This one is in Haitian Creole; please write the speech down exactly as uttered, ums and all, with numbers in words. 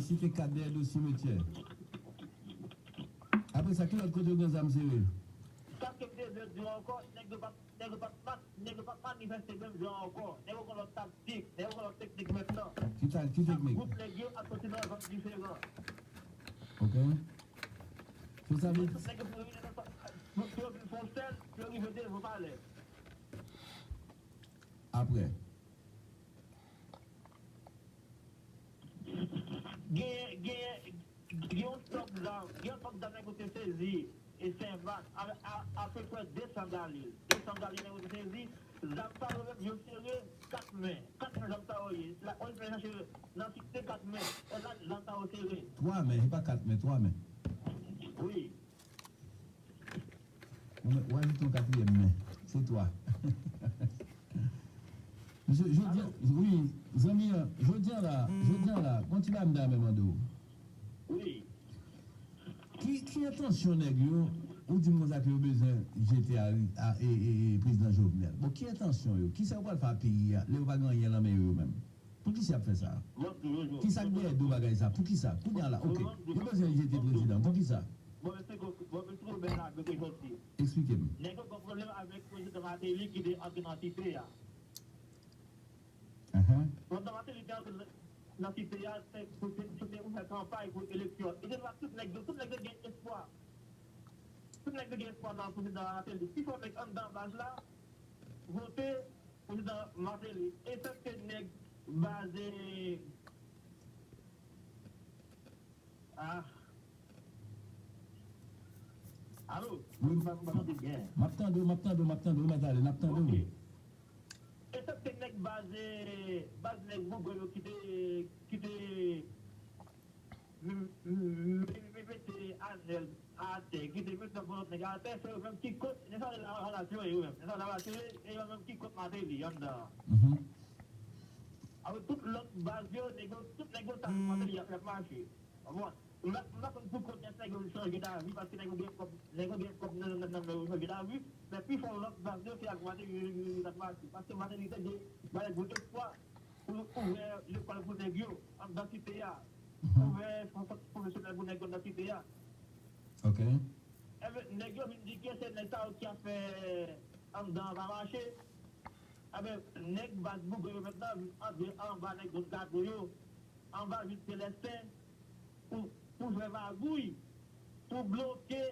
site kat dèyè do simetyè. Apre sa, ki lòt kote yo gen zam sere? Sa ke m te vle di w ankò, nèg yo pa t, nèg yo pa t, nèg yo pa t manifeste menm jan ankò. Nèg yo gen lòt taktik, nèg yo gen lòt teknik mentnan. Ki ta-, ki teknik? Gwoup nèg yo ap soti nan zòn diferan. Ok. Se sa vle di. Nèg yo pou rive nan, pou yo vin fè yon sèl, pou yo rive devan palè. Apre. Gen, gen, gen yon stòk zam, gen yon stòk zam nèg yo te sezi e Senmak, a, a, apeprè de san galil. De san galil nèg yo te sezi, zam sa yo menm yo sere kat men. Kat men zam sa yo ye. La, ou al chache nan site kat men. E la zam sa yo sere. Twa men, se pa kat men, twa men. Wi. Ou mèt, ou ajoute yon katriyèm men. Se twa. Mesye, jodi a, wi, zanmi an, jodi a la, jodi a la, gon ti bagay m ta renmen mande w. Wi. Ki, ki entansyon nèg yo, ou di m konsa ke yo bezwen jete a, a, e, e, e, prezidan Jovenel. Bon, ki entansyon yo? Kisa yo pral fè a peyi a, lè yo pa gen anyen nan men yo, yo menm? Poukisa y ap fè sa? Kisa k dèyè do bagay sa? Poukisa? Kounye a la, ok. Yo bezwen jete prezidan. Poukisa? Bon, men se bon, men se Robert la, ke te soti. Eksplike m. Nèg yo gen pwoblèm avèk prezidan Martelly ki te antre nan site a. Ahan. Prezidan Martelly te antre nan site a, se, se, se, se te pou fè kanpay pou eleksyon. E se sa tout nèg yo, tout nèg yo gen espwa. Tout nèg yo gen espwa nan prezidan Martelly. Pi fò nèg anndan baz la vote prezidan Martelly. E sa k fè nèg baz, e, ah. Alo? Wi. M pa, m pa tande byen. M ap tande w, m ap tande w, m ap tande w, wi, mèt ale, n ap tande w. Ok. E sa k fè nèg baz, e, baz nèg Bougre yo ki te, ki te m, m, m, m, mete Anèl atè, ki te mete yon lòt nèg atè, se yo menm ki kont, nèg sa yo Lavalas yo ye, yo menm. Nèg sa yo Lavalas yo ye, e yo menm ki kont Martelly anndan an. Mhm. Apre tout lòt baz yo, nèg yo, tout nèg yo ta sou Martelly y ap, y ap mache. Konprann? M pa, m pa konn pou kont nèg yo chanje davi, paske nèg yo gen kòb, nèg yo gen kòb nan, nan, nan men yo chanje davi, men pi fò lòt baz yo se ak Martelly yo, yo, yo t ap mache. Paske Martelly te gen, ba yo gwo espwa pou ouvè lekòl pou nèg yo, anndan site a. Mhm. Ouvè sant pwofesyonèl pou nèg yo nan site a. Ok. Enben, nèg yo vin di ke se nèg sa yo ki ap fè anndan an pa mache. Enben, nèg baz Bougre yo mentnan vin antre anba nèg zòn Kato yo, anba Jis Selèsten, pou, pou fè magouy, pou bloke